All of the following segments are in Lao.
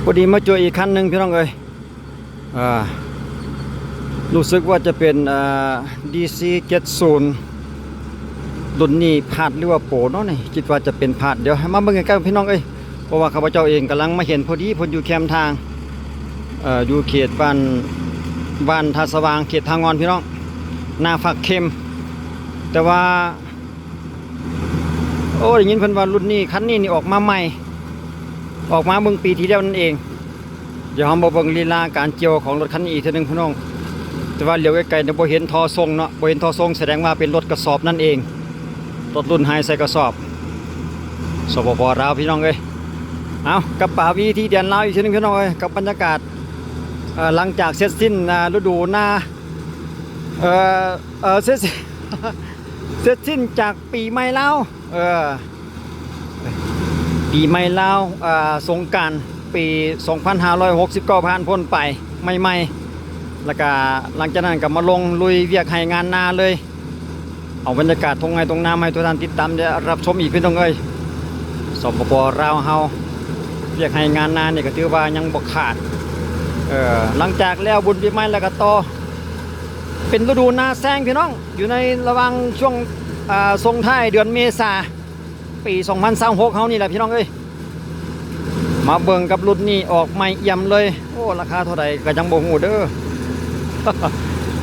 ພໍດີມາເຈີອີກຄັນໜຶ່ງພີ່ນ້ອງເອີຍ ອ່າ ຮູ້ສຶກວ່າຈະເປັນ ອ່າ ດີຊີເຈັດສູນ ລຸ້ນນີ້ພາດຫຼືວ່າໂປເນາະນີ້ ຄິດວ່າຈະເປັນພາດ ດຽວໃຫ້ມາເບິ່ງໃກ້ໆ ພີ່ນ້ອງເອີຍ ເພາະວ່າຂ້າພະເຈົ້າເອງກຳລັງມາເຫັນພໍດີ ເພິ່ນຢູ່ແຄມທາງ ເອີ ຢູ່ເຂດບ້ານ ບ້ານທ່າສະຫວ່າງ ເຂດທ່າງ່ອນ ພີ່ນ້ອງ ນາຟາກເຄັມ ແຕ່ວ່າ ໂອ້ ໄດ້ຍິນເພິ່ນວ່າລຸ້ນນີ້ ຄັນນີ້ນີ້ອອກມາໃໝ່ ອອກມາເມື່ອປີທີ່ແລ້ວນັ້ນເອງ. ດຽວເຮົາມາເບິ່ງລີລາການກ່ຽວຂອງລົດຄັນນີ້ອີກເທື່ອໜຶ່ງພີ່ນ້ອງ ແຕ່ວ່າຫຼຽວໄກໆນີ້ບໍ່ເຫັນທໍ່ສົ່ງເນາະ ບໍ່ເຫັນທໍ່ສົ່ງ ສະແດງວ່າເປັນລົດກະສອບນັ້ນເອງ ລົດລຸ້ນໄຮໃສ່ກະສອບ ສປປ ລາວ ພີ່ນ້ອງເອີຍ. ເອົາ ກັບປາວີທີແດນລາວອີກເທື່ອໜຶ່ງພີ່ນ້ອງເອີຍ ກັບບັນຍາກາດ ເອີ ຫຼັງຈາກເສັດສິ້ນ ອ່າ ລະດູນາ ເອີ ເອີ ເສັດ ເສັດສິ້ນຈາກປີໃໝ່ລາວ ເອີ ປີໃໝ່ລາວ ອ່າ ສົງການປີສອງພັນຫ້າຮ້ອຍຫົກສິບເກົ້າຜ່ານພົ້ນໄປໃໝ່ໆ ແລ້ວກະຫຼັງຈາກນັ້ນກະມາລົງລຸຍວຽກໄຮ່ງານນາເລີຍ. ເອົາບັນຍາກາດທົ່ງໄຮ່ທົ່ງນາມາໃຫ້ທຸກທ່ານຕິດຕາມ ແລະ ຮັບຊົມອີກພີ່ນ້ອງເອີຍ. ສປປ ລາວເຮົາ ວຽກໄຮ່ງານນານີ້ກະຖືວ່າຍັງບໍ່ຂາດ ເອີ ຫຼັງຈາກແລ້ວບຸນປີໃໝ່ແລ້ວກະຕໍ່ ເປັນລະດູນາແຊງພີ່ນ້ອງ ຢູ່ໃນລະຫວ່າງຊ່ວງ ອ່າ ສົ່ງທ້າຍເດືອນເມສາ ປີສອງພັນຊາວຫົກເຮົານີ້ແຫຼະພີ່ນ້ອງເອີຍ. ມາເບິ່ງກັບລຸ້ນນີ້ອອກໃໝ່ອ່ຽມເລີຍ ໂອ້ ລາຄາເທົ່າໃດກະຍັງບໍ່ຮູ້ເດີ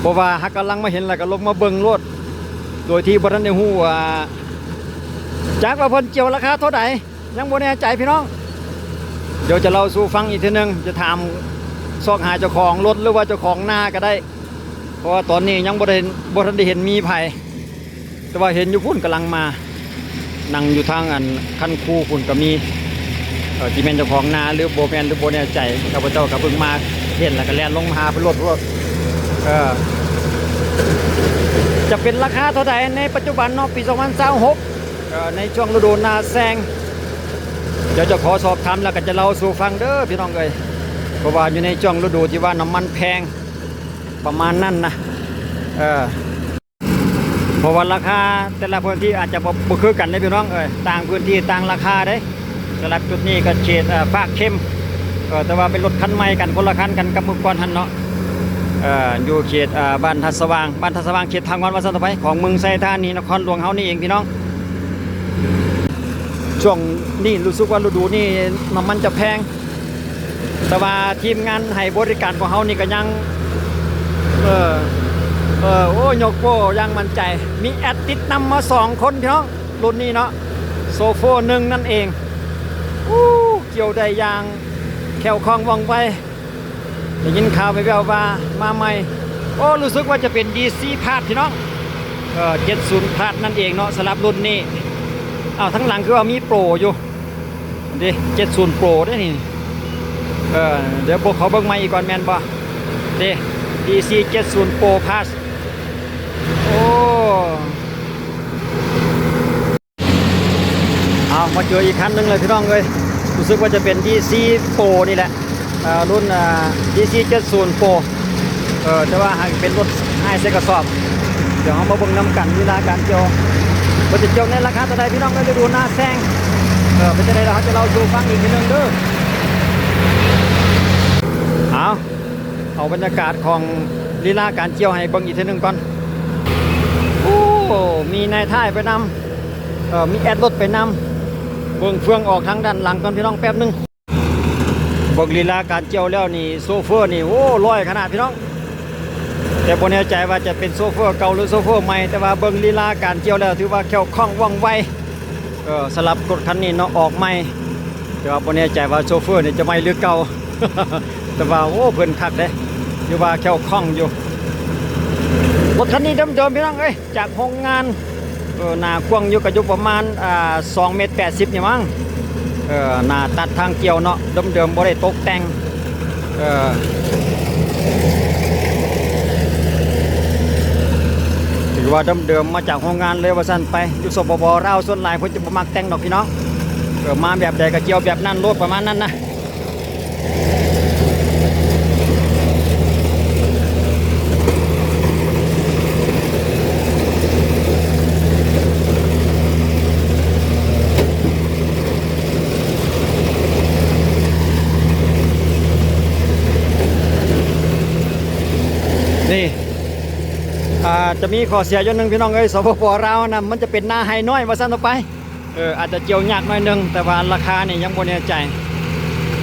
ເພາະວ່າຫາກກຳລັງມາເຫັນແລ້ວກະລົງມາເບິ່ງໂລດ ໂດຍທີ່ບໍ່ທັນໄດ້ຮູ້ວ່າ ຈັກວ່າເພິ່ນກ່ຽວລາຄາເທົ່າໃດ ຍັງບໍ່ແນ່ໃຈພີ່ນ້ອງ. ດຽວຈະເລົ່າສູ່ຟັງອີກເທື່ອໜຶ່ງ ຈະຖາມຊອກຫາເຈົ້າຂອງລົດ ຫຼືວ່າເຈົ້າຂອງນາກະໄດ້ ເພາະວ່າຕອນນີ້ຍັງບໍ່ໄດ້ ບໍ່ທັນໄດ້ເຫັນມີໃຜ ແຕ່ວ່າເຫັນຢູ່ພຸ້ນກຳລັງມາ ນັ່ງຢູ່ທາງອັນຄັນຄູພຸ້ນກະມີ ເອີ ທີ່ແມ່ນເຈົ້າຂອງນາ ຫຼືບໍ່ແມ່ນ ຫຼືບໍ່ແນ່ໃຈ ຂ້າພະເຈົ້າກະເພິ່ງມາເຫັນ ແລ້ວກະແລ່ນລົງມາຫາເພິ່ນໂລດ ເອີ ຈະເປັນລາຄາເທົ່າໃດໃນປັດຈຸບັນເນາະ ປີສອງພັນຊາວຫົກ ເອີ ໃນຊ່ວງລະດູນາແຊງ ດຽວຈະຂໍສອບຖາມ ແລ້ວກະຈະເລົ່າສູ່ຟັງເດີພີ່ນ້ອງເອີຍ ເພາະວ່າຢູ່ໃນຊ່ວງລະດູທີ່ວ່ານ້ຳມັນແພງ ປະມານນັ້ນນະ ເອີ ເພາະວ່າລາຄາແຕ່ລະພື້ນທີ່ອາດຈະບໍ່ ບໍ່ຄືກັນເດ້ພີ່ນ້ອງເອີຍ ຕ່າງພື້ນທີ່ຕ່າງລາຄາເດ້. ສຳລັບຈຸດນີ້ກະເຂດ ເອີ ປາກເຄັມ ເອີ ແຕ່ວ່າເປັນລົດຄັນໃໝ່ກັນ ຄົນລະຄັນກັນກັບມື້ກ່ອນຫັ້ນເນາະ ເອີ ຢູ່ເຂດ ເອີ ບ້ານທ່າສະຫວ່າງ ບ້ານທ່າສະຫວ່າງ ເຂດທ່າງ່ອນວ່າຊັ້ນໄປ ຂອງເມືອງໄຊທານີ ນະຄອນຫຼວງເຮົານີ້ເອງພີ່ນ້ອງ. ຊ່ວງນີ້ຮູ້ສຶກວ່າລະດູນີ້ນ້ຳມັນຈະແພງ ແຕ່ວ່າທີມງານໃຫ້ບໍລິການຂອງເຮົານີ້ກະຍັງ ເອີ ເອີ ໂອ້ ຍົກໂປ້ຢ່າງໝັ້ນໃຈ ມີແອັດຕິດນຳມາສອງຄົນພີ່ນ້ອງ ລຸ້ນນີ້ເນາະ ໂຊເຟີໜຶ່ງນັ້ນເອງ. ໂອ້ ກ່ຽວໄດ້ຢ່າງແຄ້ວຄ່ອງວ່ອງໄວ ໄດ້ຍິນຂ່າວແວ່ວໆວ່າມາໃໝ່ ໂອ້ ຮູ້ສຶກວ່າຈະເປັນດີຊີພາດພີ່ນ້ອງ ເອີ ເຈັດສູນພາດນັ້ນເອງເນາະ ສຳລັບລຸ້ນນີ້. ອ້າວ ທາງຫຼັງຄືວ່າມີໂປຣຢູ່ ເດ້ ເຈັດສູນໂປຣເດ້ນີ້ ເອີ ດຽວພວກເຂົາເບິ່ງໃໝ່ອີກກ່ອນແມ່ນບໍ່ ເດ້ ດີຊີເຈັດສູນໂປຣພລັສ ໂອ້ ເອົາ ມາເຈີອີກຄັນໜຶ່ງເລີຍພີ່ນ້ອງເອີຍ ຮູ້ສຶກວ່າຈະເປັນດີຊີໂປຣນີ້ແຫຼະ ເອີ ລຸ້ນ ເອີ ດີຊີເຈັດສູນໂປຣ ເອີ ແຕ່ວ່າຫາກເປັນລົດອ້າຍໃສ່ກະສອບ. ດຽວເຮົາມາເບິ່ງນຳກັນ ເວລາການກ່ຽວ ເພິ່ນຈະກ່ຽວໃນລາຄາເທົ່າໃດພີ່ນ້ອງເອີຍ ລະດູນາແຊງ ເອີ ເປັນຈັ່ງໃດລະເຮົາຈະເລົ່າສູ່ຟັງອີກເທື່ອໜຶ່ງເດີ. ເອົາ ເອົາບັນຍາກາດຂອງລີລາການກ່ຽວໃຫ້ເບິ່ງອີກເທື່ອໜຶ່ງກ່ອນ. ໂອ້ ມີນາຍທ້າຍໄປນຳ ເອີ ມີແອັດລົດໄປນຳ ເບິ່ງເຟືອງອອກທາງດ້ານຫຼັງກ່ອນພີ່ນ້ອງ ແປັບໜຶ່ງ. ເບິ່ງລີລາການກ່ຽວແລ້ວນີ້ ໂຊເຟີນີ້ ໂອ້ ລອຍຂະໜາດພີ່ນ້ອງ ແຕ່ບໍ່ແນ່ໃຈວ່າຈະເປັນໂຊເຟີເກົ່າ ຫຼື ໂຊເຟີໃໝ່ ແຕ່ວ່າເບິ່ງລີລາການກ່ຽວແລ້ວ ຖືວ່າແຄ້ວຄ່ອງວ່ອງໄວ ເອີ ສຳລັບລົດຄັນນີ້ເນາະ ອອກໃໝ່ ແຕ່ວ່າບໍ່ແນ່ໃຈວ່າໂຊເຟີນີ້ຈະໃໝ່ ຫຼື ເກົ່າ ແຕ່ວ່າ ໂອ້ ເພິ່ນຄັກເດ້ ຖືວ່າແຄ້ວຄ່ອງຢູ່. ລົດຄັນນີ້ເດີມໆ ພີ່ນ້ອງເອີຍ ຈາກໂຮງງານ ເອີ ໜ້າກວ້າງຢູ່ ກະຢູ່ປະມານ ອ່າ ສອງເມດແປດສິບນີ້ມັ້ງ ເອີ ໜ້າຕັດທາງກ່ຽວເນາະ ເດີມໆ ບໍ່ໄດ້ຕົກແຕ່ງ ເອີ ຖືວ່າເດີມໆ ມາຈາກໂຮງງານເລີຍວ່າຊັ້ນໄປ. ຢູ່ ສປປ ລາວ ສ່ວນຫຼາຍເພິ່ນຈະບໍ່ມັກແຕ່ງດອກພີ່ນ້ອງ ເອີ ມາແບບໃດກະກ່ຽວແບບນັ້ນໂລດ ປະມານນັ້ນນະ. ເ ອາດຈະມີຂໍ້ເສຍຢ່າງໜຶ່ງພີ່ນ້ອງເອີຍ ສປປ ລາວນະ ມັນຈະເປັນນາໄຮ່ນ້ອຍວ່າຊັ້ນເຖາະໄປ. ເອີ ອາດຈະກ່ຽວຍາກໜ້ອຍໜຶ່ງ ແຕ່ວ່າລາຄານີ້ຍັງບໍ່ແນ່ໃຈ.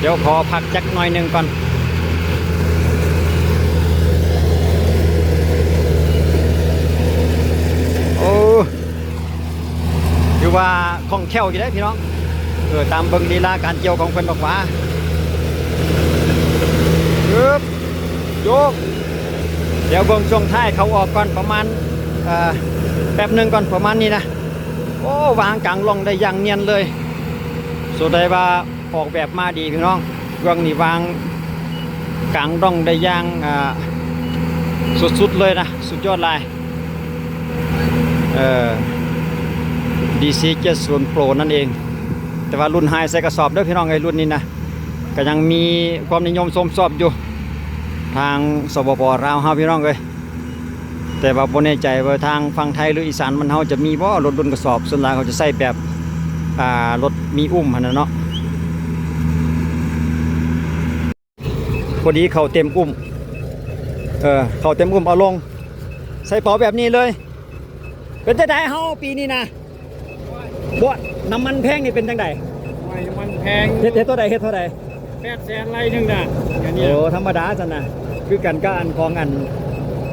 ດຽວຂໍພັກຈັກໜ້ອຍໜຶ່ງກ່ອນ. ໂອ້ ຖືວ່າຄ່ອງແຄ້ວຢູ່ເດ້ພີ່ນ້ອງ. ເອີ ຕາມເບິ່ງລີລາການກ່ຽວຂອງເພິ່ນດອກຫວາ. ອຶບ ໂຍກ. ດຽວເບິ່ງຊ່ວງທ້າຍເຂົ້າອອກກ່ອນ ປະມານ ເອີ ແປັບໜຶ່ງກ່ອນ ປະມານນີ້ນະ. ໂອ້ ວາງກາງຮ່ອງໄດ້ຢ່າງນຽນເລີຍ. ສົງໄດວ່າອອກແບບມາດີພີ່ນ້ອງ. ເບື້ອງນີ້ວາງກາງຮ່ອງໄດ້ຢ່າງ ອ່າ ສຸດໆເລີຍນະ ສຸດຍອດຫຼາຍ. ເອີ ດີຊີເຈັດສິບເອັດໂປຣນັ້ນເອງ. ແຕ່ວ່າລຸ້ນຫາຍໃສ່ກະສອບເດີພີ່ນ້ອງເອີຍ ລຸ້ນນີ້ນະ ກະຍັງມີຄວາມນິຍົມຊົມຊອບຢູ່ ທາງ ສປປ ລາວເຮົາພີ່ນ້ອງເອີຍ. ແຕ່ວ່າບໍ່ແນ່ໃຈວ່າທາງຝັ່ງໄທ ຫຼື ອີສານບ້ານເຮົາຈະມີບໍ່ລົດລຸ້ນກະສອບ. ສ່ວນຫຼາຍເຂົາຈະໃຊ້ແບບ ອ່າ ລົດມີອຸ້ມຫັ້ນນະເນາະ. ພໍດີເຂົ້າເຕັມອຸ້ມ ເອີ ເຂົ້າເຕັມອຸ້ມເອົາລົງ ໃສ່ເປົາແບບນີ້ເລີຍ. ເປັນຈັ່ງໃດເຮົາປີນີ້ນະ? ບໍ່ ນ້ຳມັນແພງນີ້ເປັນຈັ່ງໃດ? ໂອ້ຍ ນ້ຳມັນແພງ ເຮັດ ເຮັດເທົ່າໃດ ເຮັດເທົ່າໃດ? ແປດແສນໄລ່ໜຶ່ງນະ ອັນນີ້. ໂອ້ ທຳມະດາຊັ້ນນະ ຄືກັນກັບອັນຂອງອັນ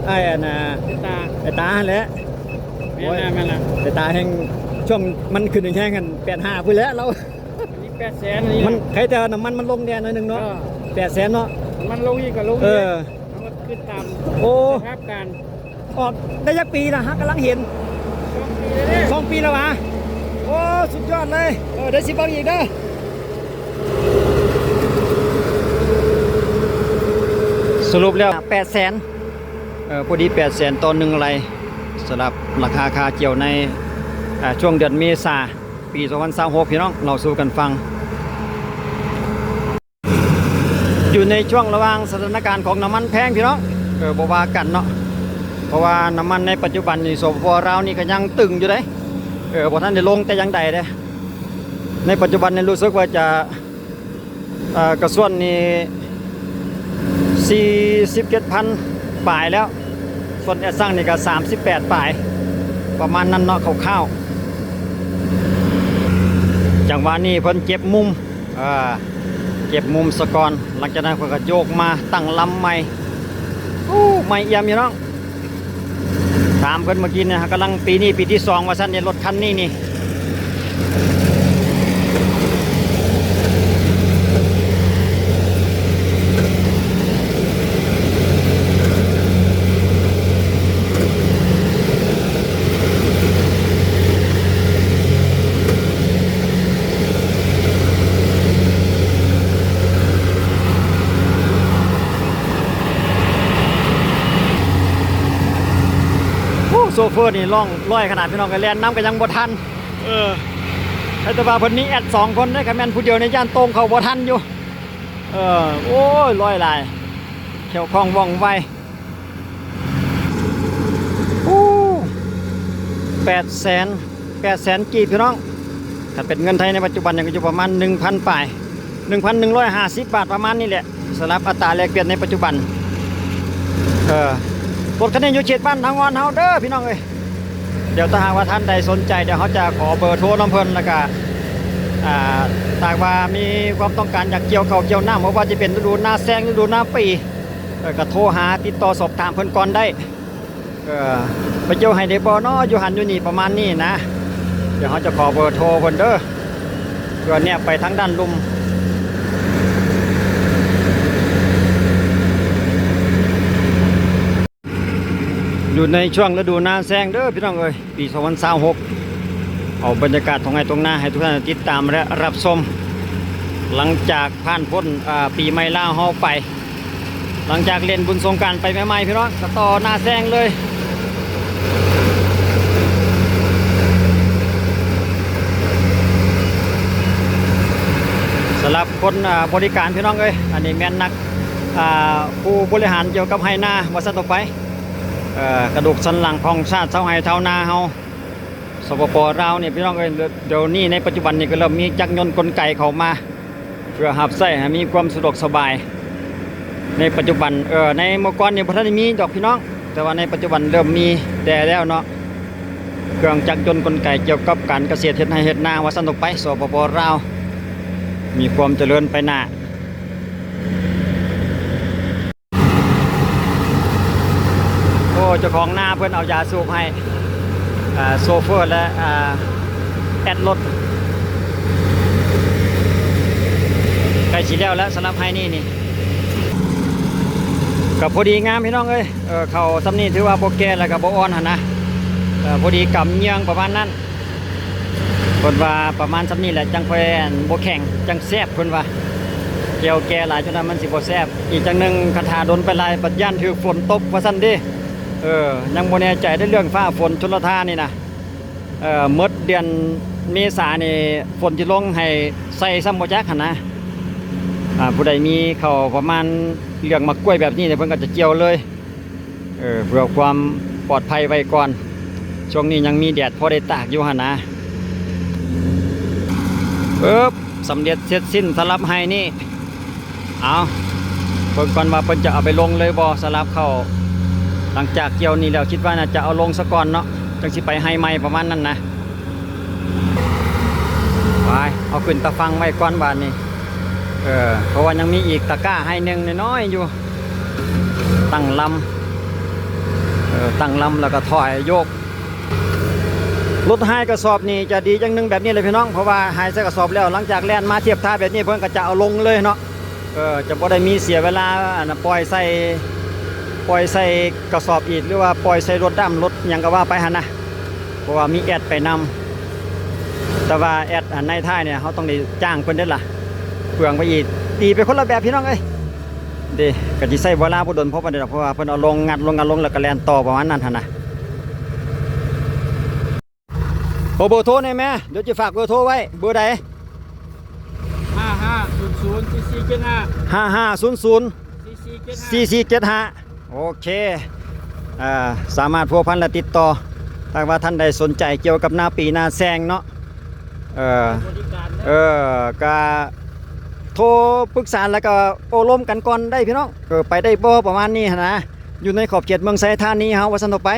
ອ້າຍອັນນ່າ ໄອ້ຕາ ໄອ້ຕາຫັ້ນແຫຼະ. ແມ່ນແລ້ວ ໂອ້ຍ ແມ່ນແລ້ວ ໄອ້ຕາແຮ່ງ ຊ່ວງມັນຂຶ້ນແຮງໆຫັ້ນ ແປດຫ້າພຸ້ນແຫຼະລາວ. ອັນນີ້ແປດແສນ ອັນນີ້ ມັນ ນະ ໃຄແຕ່ວ່ານ້ຳມັນມັນລົງແດ່ໜ້ອຍໜຶ່ງເນາະ. ເອີ ແປດແສນເນາະ ນ້ຳມັນລົງອີກກະລົງອີກ. ເອີ ເຮົາກໍຂຶ້ນຕາມ ໂອ້ ສະພາບການ. ອອກໄດ້ຈັກປີລະ? ຫາກຳລັງເຫັນ ສອງປີແລ້ວເດ້ ສອງປີແລ້ວຫວາ? ໂອ້ ສຸດຍອດເລີຍ. ເອີ ໄດ້ຊິເບິ່ງອີກເດີ. ສະຫຼຸບແລ້ວແປດແສນ ເອີ ພໍດີແປດແສນຕໍ່ໜຶ່ງໄລ່ ສຳລັບລາຄາຄ່າກ່ຽວໃນ ເອີ ຊ່ວງເດືອນເມສາ ປີສອງພັນຊາວຫົກ ພີ່ນ້ອງ ເລົ່າສູ່ກັນຟັງ. ຢູ່ໃນຊ່ວງລະຫວ່າງສະຖານະການຂອງນ້ຳມັນແພງພີ່ນ້ອງ ເອີ ບໍ່ວ່າກັນເນາະ ເພາະວ່ານ້ຳມັນໃນປັດຈຸບັນນີ້ ສປປ ລາວນີ້ກະຍັງຕຶງຢູ່ເດ້ ເອີ ບໍ່ທັນໄດ້ລົງແຕ່ຢ່າງໃດເດ້. ໃນປັດຈຸບັນນີ້ຮູ້ສຶກວ່າຈະ ເອີ ກະສ່ວນນີ້ສີ່ສິບເຈັດພັນປາຍແລ້ວ ສ່ວນແອັດຊັງນີ້ກະສາມສິບແປດປາຍ ປະມານນັ້ນເນາະ ຄ່າວໆ. ຈັງຫວະນີ້ເພິ່ນເກັບມຸມ ເອີ ເກັບມຸມສະກ່ອນ ຫຼັງຈາກນັ້ນເພິ່ນກະໂຍກມາຕັ້ງລຳໃໝ່. ໂອ້ ໃໝ່ອຽມຢູ່ເນາະ ຖາມເພິ່ນເມື່ອກີ້ນີ້ ກຳລັງ ປີນີ້ປີທີສອງວ່າຊັ້ນເດ ລົດຄັນນີ້ນີ້. ໂອ້ ໂຊເຟີນີ້ລ່ອງລອຍຂະໜາດ ພີ່ນ້ອງເອີຍ ແລ່ນນຳກະຍັງບໍ່ທັນ. ເອີ ແຕ່ວ່າເພິ່ນມີແອັດສອງຄົນເດ້ ຄັນແມ່ນຜູ້ດຽວນີ້ຢ້ານໂຕ່ງເຂົ້າບໍ່ທັນຢູ່. ເອີ ໂອ້ຍ ລອຍຫຼາຍ ແຂ້ວຄ່ອງວ່ອງໄວ. ໂອ້ ແປດແສນ ແປດແສນກີບ ພີ່ນ້ອງ. ຄັນເປັນເງິນໄທໃນປັດຈຸບັນນີ້ກະຢູ່ປະມານໜຶ່ງພັນປາຍ ໜຶ່ງພັນໜຶ່ງຮ້ອຍຫ້າສິບບາດ ປະມານນີ້ແຫຼະ ສຳລັບອັດຕາແລກປ່ຽນໃນປັດຈຸບັນ. ເອີ ລົດຄັນນີ້ຢູ່ເຂດບ້ານທາງອ່ອນເຮົາເດີ ພີ່ນ້ອງເອີຍ. ດຽວຖ້າຫາກວ່າທ່ານໃດສົນໃຈ ດຽວເຮົາຈະຂໍເບີໂທນຳເພິ່ນ ແລ້ວກະ ອ່າ ຖ້າຫາກວ່າມີຄວາມຕ້ອງການຢາກກ່ຽວເຂົ້າກ່ຽວນ້ຳ ບໍ່ວ່າຈະເປັນລະດູນາແຊງ ລະດູນາປີ ເອີ ກະໂທຫາຕິດຕໍ່ສອບຖາມເພິ່ນກ່ອນໄດ້. ເອີ ໄປກ່ຽວໃຫ້ໄດ້ບໍ່ນໍ ຢູ່ຫັ້ນຢູ່ນີ້ ປະມານນີ້ນະ. ດຽວເຮົາຈະຂໍເບີໂທເພິ່ນເດີ ເພື່ອແນບໄປທາງດ້ານລຸ່ມ. ຢູ່ໃນຊ່ວງລະດູນາແຊງເດີ ພີ່ນ້ອງເອີຍ ປີສອງພັນຊາວຫົກ ເອົາບັນຍາກາດທົ່ງໄຮ່ທົ່ງນາໃຫ້ທຸກທ່ານໄດ້ຕິດຕາມ ແລະ ຮັບຊົມ. ຫຼັງຈາກຜ່ານພົ້ນ ອາ ປີໃໝ່ລາວເຮົາໄປ ຫຼັງຈາກຫຼິ້ນບຸນສົງການໄປໃໝ່ໆ ພີ່ນ້ອງ ກະຕໍ່ນາແຊງເລີຍ. ສຳລັບຄົນ ອາ ບໍລິການ ພີ່ນ້ອງເອີຍ ອັນນີ້ແມ່ນນັກ ອາ ຜູ້ບໍລິຫານກ່ຽວກັບໄຮ່ນາ ວ່າຊັ້ນເຖາະໄປ. ເອີ ກະດູກສັນຫຼັງຂອງຊາດຊາວໄຮ່ຊາວນາເຮົາ ສປປ ລາວນີ້ ພີ່ນ້ອງເອີຍ ດຽວນີ້ໃນປັດຈຸບັນນີ້ກະເລີ່ມມີຈັກຍົນກົນໄກເຂົ້າມາ ເພື່ອຮັບໃຊ້ໃຫ້ມີຄວາມສະດວກສະບາຍໃນປັດຈຸບັນ. ເອີ ໃນເມື່ອກ່ອນນີ້ບໍ່ທັນໄດ້ມີດອກ ພີ່ນ້ອງ. ແຕ່ວ່າໃນປັດຈຸບັນເລີ່ມມີແດ່ແລ້ວເນາະ ເຄື່ອງຈັກຍົນກົນໄກກ່ຽວກັບການກະເສດເຮັດໄຮ່ເຮັດນາ ວ່າຊັ້ນອອກໄປ ສປປ ລາວ ມີຄວາມຈະເລີນໄປໜ້າ. ໂອ້ ເຈົ້າຂອງນາເພິ່ນເອົາຢາສູບໃຫ້ ອ່າ ໂຊເຟີ ແລະ ອ່າ ແອັດລົດ ໃກ້ຊິແລ້ວແລ້ວ ສຳລັບໄຮ່ນີ້ນີ້ ກໍພໍດີງາມພີ່ນ້ອງເອີຍ. ເອີ ເຂົ້າຊ່ຳນີ້ຖືວ່າບໍ່ແກ່ແລ້ວກໍບໍ່ອ່ອນຫັ້ນນະ ເອີ ພໍດີກຳເຍືອງປະມານນັ້ນ. ເພິ່ນວ່າປະມານຊ່ຳນີ້ແຫຼະ ຈັ່ງຄ່ອຍ ອັນ ບໍ່ແຂງ ຈັ່ງແຊບ ເພິ່ນວ່າ ແຈ່ວແກ່ຫຼາຍຈົນວ່າມັນຊິບໍ່ແຊບ. ອີກຢ່າງໜຶ່ງ ຄັນຖ້າດົນໄປຫຼາຍ ບັດຢ້ານຖືກຝົນຕົກວ່າຊັ້ນເດ້. ເອີ ຍັງບໍ່ແນ່ໃຈເດ້ເລື່ອງຟ້າຝົນຊົນລະທານນີ້ນະ. ເອີ ໝົດເດືອນເມສານີ້ ຝົນຊິລົງໃຫ້ໃສ່ຊ້ຳບໍ່ຈັກຫັ້ນນະ. ອ່າ ຜູ້ໃດມີເຂົ້າປະມານເລື່ອງໝາກກ້ວຍແບບນີ້ ເພິ່ນກໍຈະກ່ຽວເລີຍ ເອີ ເພື່ອຄວາມປອດໄພໄວ້ກ່ອນ. ຊ່ວງນີ້ຍັງມີແດດພໍໄດ້ຕາກຢູ່ຫັ້ນນະ. ເອີບ ສຳເລັດເສັດສິ້ນສຳລັບໄຮ່ນີ້. ເອົາ ເບິ່ງກ່ອນວ່າເພິ່ນຈະເອົາໄປລົງເລີຍບໍ່ ສຳລັບເຂົ້າ. ຫຼັງຈາກກ່ຽວນີ້ແລ້ວ ຄິດວ່າໜ້າຈະເອົາລົງສາກ່ອນເນາະ ຈັ່ງຊິໄປໄຮ່ໃໝ່ ປະມານນັ້ນນະ. ໄປ ເອົາຂຶ້ນຕາຝັ່ງໄວ້ກ່ອນບາດນີ້. ເອີ ເພາະວ່າຍັງມີອີກຕະກ້າໄຮ່ໜຶ່ງນ້ອຍໆຢູ່ ຕັ້ງລຳ ເອີ ຕັ້ງລຳແລ້ວກໍຖອຍໂຍກ. ລົດໄຮ່ກະສອບນີ້ຈະດີຢ່າງໜຶ່ງແບບນີ້ແຫຼະພີ່ນ້ອງ ເພາະວ່າໄຮ່ໃສ່ກະສອບແລ້ວ ຫຼັງຈາກແລ່ນມາທຽບທ່າແບບນີ້ ເພິ່ນກໍຈະເອົາລົງເລີຍເນາະ. ເອີ ຈະບໍ່ໄດ້ມີເສຍເວລາ ອັນ ປ່ອຍໃສ່ ປ່ອຍໃສ່ກະສອບອີກ ຫຼືວ່າປ່ອຍໃສ່ລົດດຳ ລົດຫຍັງກໍວ່າໄປຫັ້ນນະ ເພາະວ່າມີແອັດໄປນຳ. ແຕ່ວ່າແອັດອັນໃນທ້າຍນີ້ ເຮົາຕ້ອງໄດ້ຈ້າງເພິ່ນເດ້ລະ ເປືອງໄປອີກ ຕີໄປຄົນລະແບບພີ່ນ້ອງເອີຍ. ເດ້ ກໍຊິໃຊ້ເວລາບໍ່ດົນພໍປານໃດດອກ ເພາະວ່າເພິ່ນເອົາລົງ ງັດລົງ ງັດລົງ ແລ້ວກໍແລ່ນຕໍ່ປະມານນັ້ນຫັ້ນນະ. ຂໍເບີໂທແດ່ແມ່ ດຽວຈະຝາກເບີໂທໄວ້ ເບີໃດ? ຫ້າຫ້າສູນສູນ ສີ່ສີ່ເຈັດຫ້າ ຫ້າຫ້າສູນສູນ ສີ່ສີ່ເຈັດຫ້າ ໂອເຄ ອ່າ ສາມາດພົວພັນ ແລະ ຕິດຕໍ່ ຖ້າວ່າທ່ານໃດສົນໃຈກ່ຽວກັບນາປີນາແຊງເນາະ ເອີ ເອີ ກະໂທປຶກສາ ແລ້ວກໍໂອ້ລົມກັນກ່ອນໄດ້ພີ່ນ້ອງ ເອີ ໄປໄດ້ບໍ່ ປະມານນີ້ຫັ້ນນະ. ຢູ່ໃນຂອບເຂດເມືອງໄຊທານີເຮົາວ່າຊັ້ນເຖາະໄປ.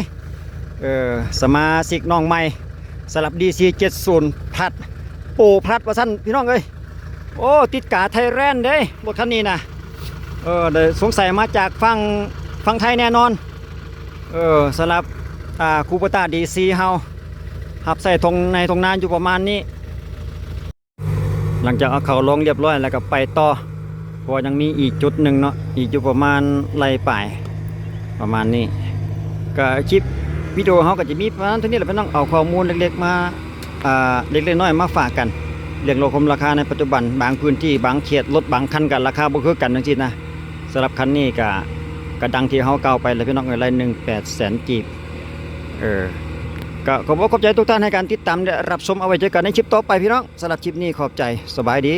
ເອີ ສະມາຊິກນ້ອງໃໝ່ ສຳລັບ ດີຊີເຈັດສູນ ພລັດ ໂປຣພລັດ ວ່າຊັ້ນພີ່ນ້ອງເອີຍ. ໂອ້ ຕິດກາໄທແລນເດ້ ລົດຄັນນີ້ນະ. ເອີ ໄດ້ສົງໄສມາຈາກຝັ່ງ ຝັ່ງໄທແນ່ນອນ. ເອີ ສຳລັບ ອ່າ ຄູໂບຕ້າ ດີຊີ ເຮົາ ຮັບໃຊ້ທົ່ງໄຮ່ທົ່ງນາຢູ່ປະມານນີ້. ຫຼັງຈາກເອົາເຂົ້າລົງລຽບຮ້ອຍແລ້ວກໍໄປຕໍ່ ເພາະວ່າຍັງມີອີກຈຸດໜຶ່ງເນາະ ອີກຢູ່ປະມານໄລ່ປາຍ ປະມານນີ້. ກໍຄລິບວິດີໂອເຮົາກໍຈະມີປະມານເທົ່ານີ້ແຫຼະພີ່ນ້ອງ ເອົາຂໍ້ມູນເລັກໆມາ ອ່າ ເລັກໆນ້ອຍໆມາຝາກກັນ ເລື່ອງໂລກຄົມລາຄາໃນປັດຈຸບັນ ບາງພື້ນທີ່ ບາງເຂດ ລົດບາງຄັນກໍລາຄາບໍ່ຄືກັນຈັ່ງຊີ້ນະ. ສຳລັບຄັນນີ້ກໍ ກໍດັ່ງທີ່ເຮົາກ່າວໄປແຫຼະພີ່ນ້ອງເອີຍ ໄລ່ໜຶ່ງແປດແສນກີບ. ເອີ ກໍຂອບອົກຂອບໃຈທຸກທ່ານໃຫ້ການຕິດຕາມ ແລະ ຮັບຊົມ. ເອົາໄວ້ເຈີກັນໃນຄລິບຕໍ່ໄປພີ່ນ້ອງ. ສຳລັບຄລິບນີ້ຂອບໃຈ. ສະບາຍດີ.